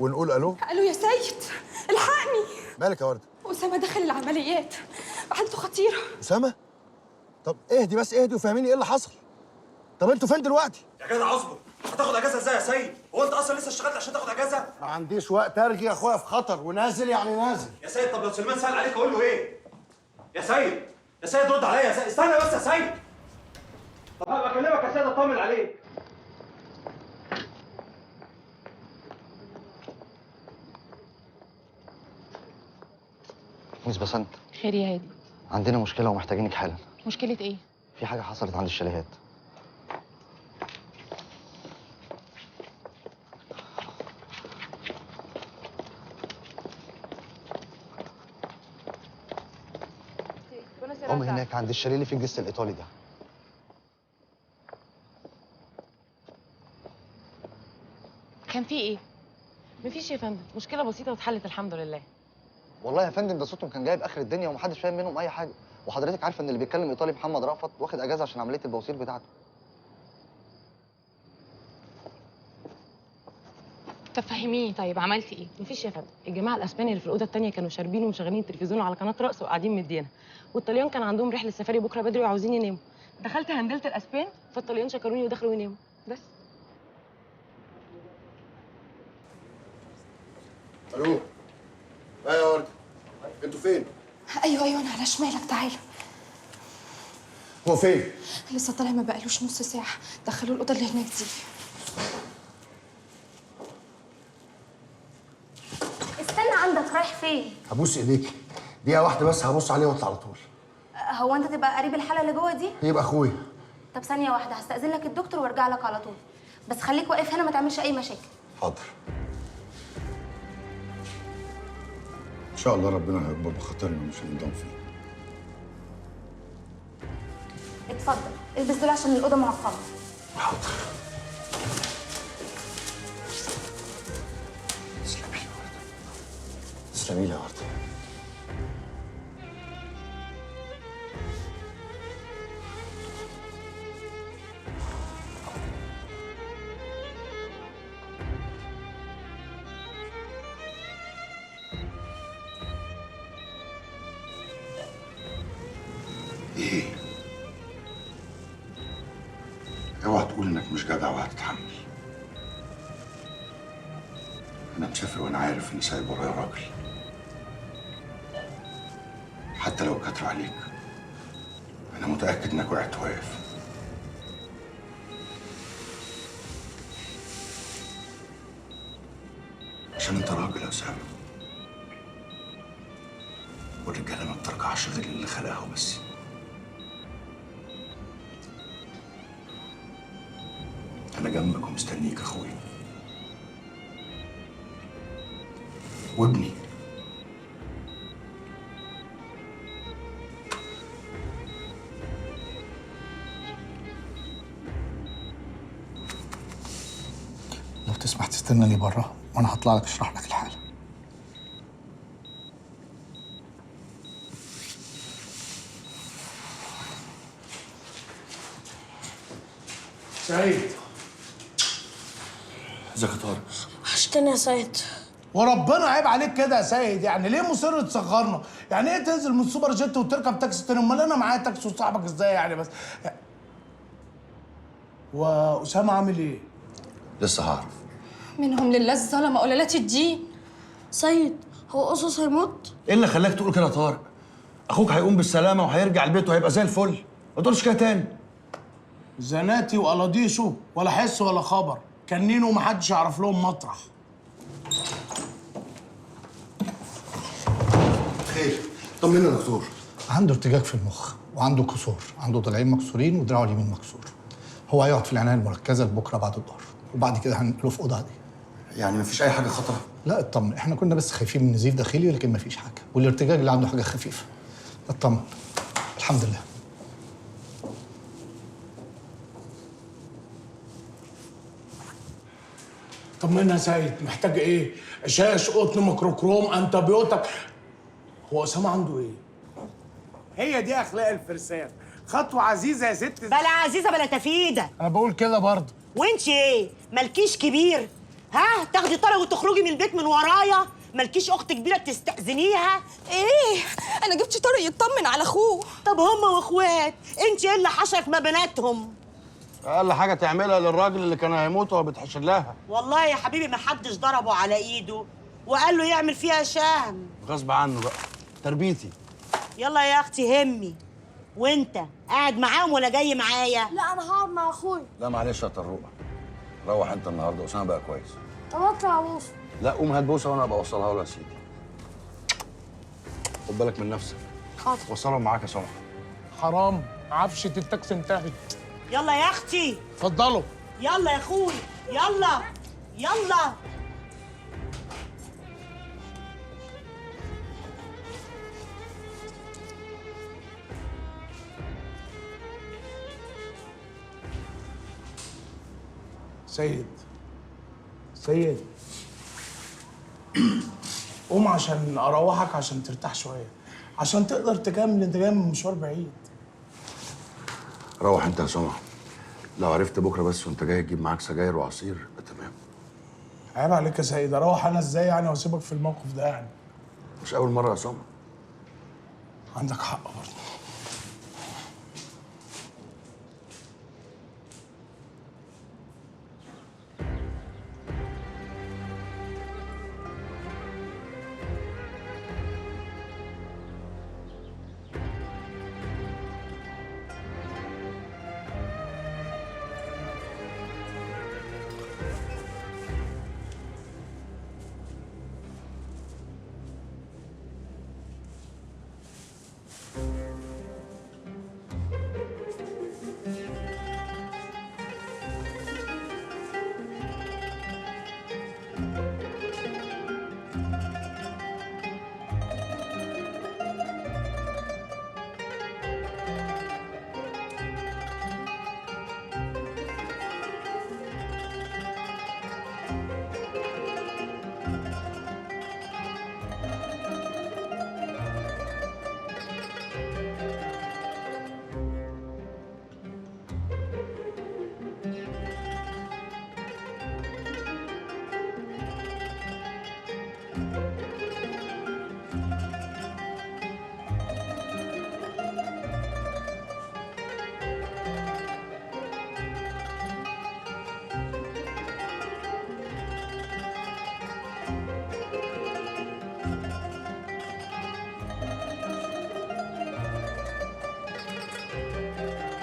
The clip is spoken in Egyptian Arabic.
ونقول الو. الو يا سيد، الحقني. مالك يا ورده؟ اسامة دخل العمليات، حالته خطيرة. اسامة؟ طب اهدي بس، اهدي وفهميني ايه اللي حصل. طب انتوا فين دلوقتي؟ يا جدع اصبر، هتاخد اجازه ازاي يا سيد؟ هو انت اصلا لسه اشتغلت عشان تاخد اجازه؟ ما عنديش وقت ارغي، اخويا في خطر ونازل يعني نازل. يا سيد طب لو سلمان سأل عليك اقول له ايه؟ يا سيد، يا سيد رد عليا يا سيد، استنى بس يا سيد. طب هبقى اكلمك يا سيد اطمن عليك. ميس بسنت. خير يا هادي. عندنا مشكلة ومحتاجينك حالا. مشكلة ايه؟ في حاجة حصلت عند الشاليهات. هم هناك عند الشاليه اللي في الجسر الإيطالي ده. كان في ايه؟ مفيش يا فندم، مشكلة بسيطة واتحلت الحمد لله. والله يا فندم ده صوتهم كان جايب اخر الدنيا ومحدش فاهم منهم اي حاجة، وحضرتك عارفه ان اللي بيتكلم ايطالي محمد رأفت واخد اجازه عشان عملية البواسير بتاعته. طب فهميني، طيب عملتي ايه؟ مفيش يا فندم، الجماعة الاسبان اللي في الاوضة الثانية كانوا شاربين ومشغلين التلفزيون على قناة رقص وقاعدين مدينا، والطليان كان عندهم رحله سفاري بكره بدري وعاوزين يناموا. دخلت هندلت الاسبان فالطليان شكروني ودخلوا يناموا بس. الو. ايه يا ورده، انتوا فين؟ ايوه انا على شمالك، تعالى. هو فين؟ لسه طالع، ما بقالوش نص ساعة. دخلوه الاوضة اللي هناك دي. استنى عندك، رايح فين؟ هبوس ايديكي دقيقة واحدة بس، هبص عليه واطلع على طول. هو انت تبقى قريب الحالة اللي جوه دي؟ يبقى اخويا. طب ثانية واحدة، هستأذن لك الدكتور وارجع لك على طول، بس خليك واقف هنا ما تعملش اي مشاكل. حاضر. ان شاء الله ربنا هيكبر بخاطرنا ومش هنضم فيه. اتفضل البس دول عشان الاوضة معقمه. حاضر. تسلمي لي يا ورده، تسلمي لي يا ورده. ايه؟ اوعى تقول انك مش جدع وهتتحمل. انا مسافر وانا عارف اني سايب ورايا راجل. حتى لو كتر عليك انا متاكد انك وقعت واقف. عشان انت راجل يا اسامة، والرجاله ما بترجعش غير اللي خلقها وبس. أنا جنبك ومستنيك يا أخويا وابني. لو تسمح تستناني بره وأنا هطلع لك أشرح لك الحالة. سعيد. ازيك يا طارق؟ وحشتني يا سيد. وربنا عيب عليك كده يا سيد، يعني ليه مصر تصغرنا؟ يعني ايه تنزل من سوبر جيت وتركب تاكسي تاني؟ امال انا معايا تاكسي وصاحبك ازاي يعني؟ بس واسامة عامل ايه؟ لسه هعرف. منهم لله الظلمة قلالات الدين. سيد هو قصص هيموت؟ ايه اللي خلاك تقول كده يا طارق؟ اخوك هيقوم بالسلامة وهيرجع البيت وهيبقى زي الفل، ما تقولش كده تاني. زناتي وقلاضيسه ولا حس ولا خبر، كنينه ومحدش يعرف لهم مطرح. خير، طمنا يا دكتور. عنده ارتجاج في المخ وعنده كسور، عنده ضلعين مكسورين ودراعه اليمين مكسور. هو هيقعد في العناية المركزة لبكرة بعد الظهر، وبعد كده هنقله في اوضة عادية. يعني مفيش اي حاجة خطره؟ لا اطمن، احنا كنا بس خايفين من نزيف داخلي لكن مفيش حاجة، والارتجاج اللي عنده حاجة خفيفة. اطمن الحمد لله. طمنا يا سيد، محتاج ايه؟ شاش، قطن، ميكروكروم، انتبيوتك. هو اسامة عنده ايه؟ هي دي اخلاق الفرسان. خطوة عزيزه يا ست. بلا عزيزه بلا تفيده. انا بقول كده برضه. وانت ايه؟ مالكيش كبير؟ ها تاخدي طارق وتخرجي من البيت من ورايا؟ مالكيش اخت كبيرة تستأذنيها؟ ايه انا جبت طارق يطمن على اخوه. طب هما واخوات، انت ايه اللي حشرك ما بيناتهم؟ اقل حاجة تعملها للراجل اللي كان هيموت وهو بتحشر لها. والله يا حبيبي ما حدش ضربه على ايده وقال له يعمل فيها شهم. غصب عنه بقى، تربيتي. يلا يا اختي همي. وانت قاعد معاهم ولا جاي معايا؟ لا انا هقعد مع اخويا. لا معلش يا طروقه، روح انت النهارده، اسامة بقى كويس. طب اطلع بوسه. لا قوم هات بوسه وانا ابقى اوصلها له يا سيدي. خد بالك من نفسك. حاضر. وصلهم معاك يا سمعه. حرام، عفشه التاكسي انتهت. يلا يا اختي. اتفضلوا. يلا يا اخوي، يلا يلا. سيد سيد قوم عشان اروحك، عشان ترتاح شوية، عشان تقدر تكمل، انت جاي من مشوار بعيد. روح انت يا سمعه، لو عرفت بكره بس وانت جاي تجيب معاك سجاير وعصير يبقى تمام. عيب عليك يا سيد، اروح انا ازاي يعني واسيبك في الموقف ده يعني؟ مش اول مرة يا سمعه. عندك حق برضه.